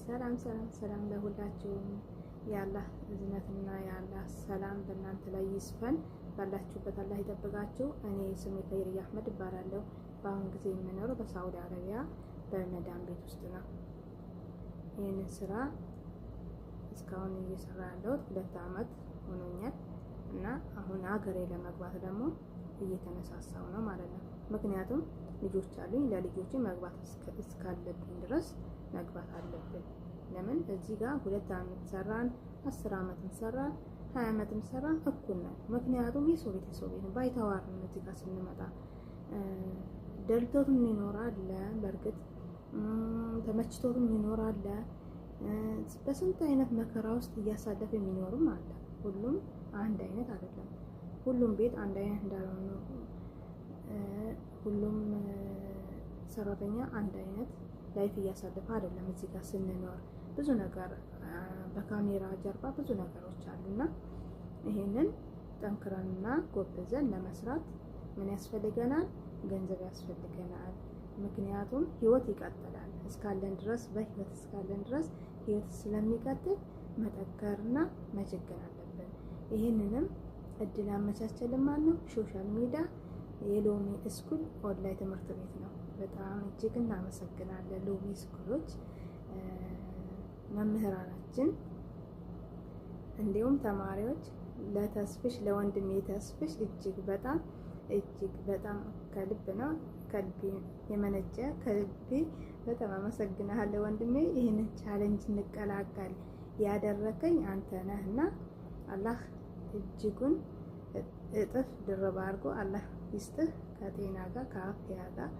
ሰላም ሰላም ሰላም ለሁላችሁም። የአላህ እዝነትና የአላህ ሰላም በእናንተ ላይ ይስፈን። ባላችሁበት አላህ ይጠብቃችሁ። እኔ ስሜ ከይርያ አህመድ እባላለሁ። በአሁን ጊዜ የምኖረው በሳዑዲ አረቢያ በመዳም ቤት ውስጥ ነው። ይህንን ስራ እስካሁን እየሰራ ያለሁት 2 አመት ሆኖኛል እና አሁን አገሬ ለመግባት ደግሞ እየተነሳሳው ነው ማለት ነው። ምክንያቱም ልጆች አሉኝ። ለልጆቼ መግባት እስካለብኝ ድረስ መግባት አለብን። ለምን እዚህ ጋር 2 አመት ሰራን፣ 10 አመትም ሰራን፣ 20 አመትም ሰራን እኩል ነው። ምክንያቱም የሰው ቤት የሰው ቤት ነው። ባይተዋር ነው። እዚህ ጋር ስንመጣ ደልቶትም ይኖራል፣ በእርግጥ ተመችቶትም ይኖራል። በስንት አይነት መከራ ውስጥ እያሳለፈ የሚኖርም አለ። ሁሉም አንድ አይነት አይደለም። ሁሉም ቤት አንድ አይነት እንዳልሆነ፣ ሁሉም ሰራተኛ አንድ አይነት life እያሳለፈ አይደለም። እዚህ ጋር ስንኖር ብዙ ነገር በካሜራ ጀርባ ብዙ ነገሮች አሉና ይሄንን ጠንክረንና ጎብዘን ለመስራት ምን ያስፈልገናል? ገንዘብ ያስፈልገናል። ምክንያቱም ህይወት ይቀጥላል እስካለን ድረስ፣ በህይወት እስካለን ድረስ ህይወት ስለሚቀጥል መጠንከርና መጀገን አለብን። ይህንንም እድል አመቻቸልን ማለት ነው። Social media የሎሚ School online ትምህርት ቤት ነው። በጣም እጅግ እናመሰግናለን ሎሚ School ኦች፣ መምህራናችን፣ እንዲሁም ተማሪዎች። ለተስፍሽ፣ ለወንድሜ ተስፍሽ እጅግ በጣም እጅግ በጣም ከልብ ነው፣ ከልቤ የመነጨ፣ ከልቤ በጣም አመሰግናለሁ ወንድሜ። ይህንን challenge እንቀላቀል ያደረከኝ አንተ ነህ እና አላህ እጅጉን እጥፍ ድርብ አድርጎ አላህ ይስጥህ፣ ከጤና ጋር ከአፍያ ጋር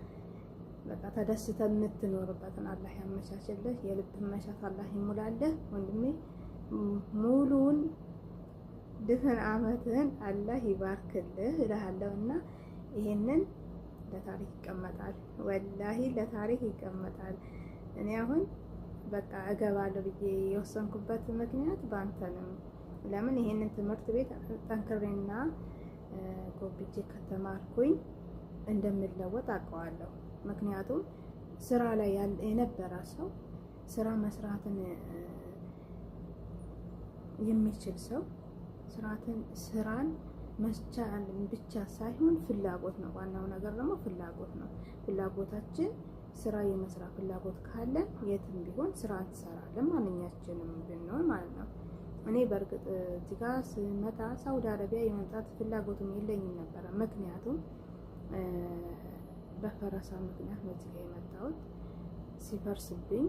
በቃ ተደስተህ የምትኖርበትን አላህ ያመቻችልህ። የልብ መሻት አላህ ይሙላልህ ወንድሜ። ሙሉውን ድፍን አመትህን አላህ ይባርክልህ እልሃለሁ እና ይሄንን ለታሪክ ይቀመጣል። ወላሂ ለታሪክ ይቀመጣል። እኔ አሁን በቃ እገባለሁ ብዬ የወሰንኩበት ምክንያት በአንተ ነው። ለምን ይሄንን ትምህርት ቤት ጠንክሬና ጎብጄ ከተማርኩኝ እንደምለወጥ አውቀዋለሁ። ምክንያቱም ስራ ላይ የነበረ ሰው፣ ስራ መስራትን የሚችል ሰው፣ ስራትን ስራን መቻል ብቻ ሳይሆን ፍላጎት ነው። ዋናው ነገር ደግሞ ፍላጎት ነው። ፍላጎታችን ስራ የመስራት ፍላጎት ካለን የትም ቢሆን ስራ እንሰራለን፣ ማንኛችንም ብንሆን ማለት ነው። እኔ በእርግጥ እዚህ ጋር ስመጣ ሳውዲ አረቢያ የመምጣት ፍላጎትም የለኝም ነበረ። ምክንያቱም በፈረሳ ምክንያት ነው እዚህ ጋር የመጣሁት። ሲፈርስብኝ፣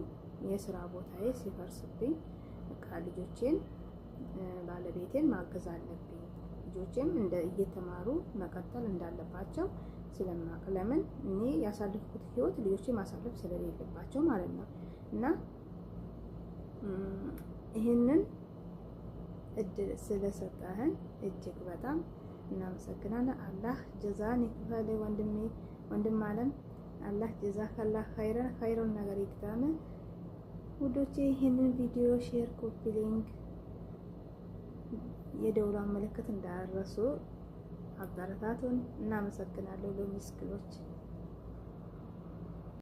የስራ ቦታዬ ሲፈርስብኝ በቃ ልጆቼን ባለቤቴን ማገዝ አለብኝ። ልጆቼም እንደ እየተማሩ መቀጠል እንዳለባቸው ስለማቅ፣ ለምን እኔ ያሳለፍኩት ህይወት ልጆቼ ማሳለፍ ስለሌለባቸው ማለት ነው። እና ይህንን እድል ስለሰጠህን እጅግ በጣም እናመሰግናለን። አላህ ጀዛን ይክፈል ወንድሜ፣ ወንድም አለም፣ አላህ ጀዛከላህ ኸይረን፣ ኸይሩን ነገር ይግጠም። ውዶቼ፣ ይህንን ቪዲዮ share፣ copy link፣ የደውሏን ምልክት እንዳያረሱ አበረታቱን። እናመሰግናለሁ ሎሚ School ኦች።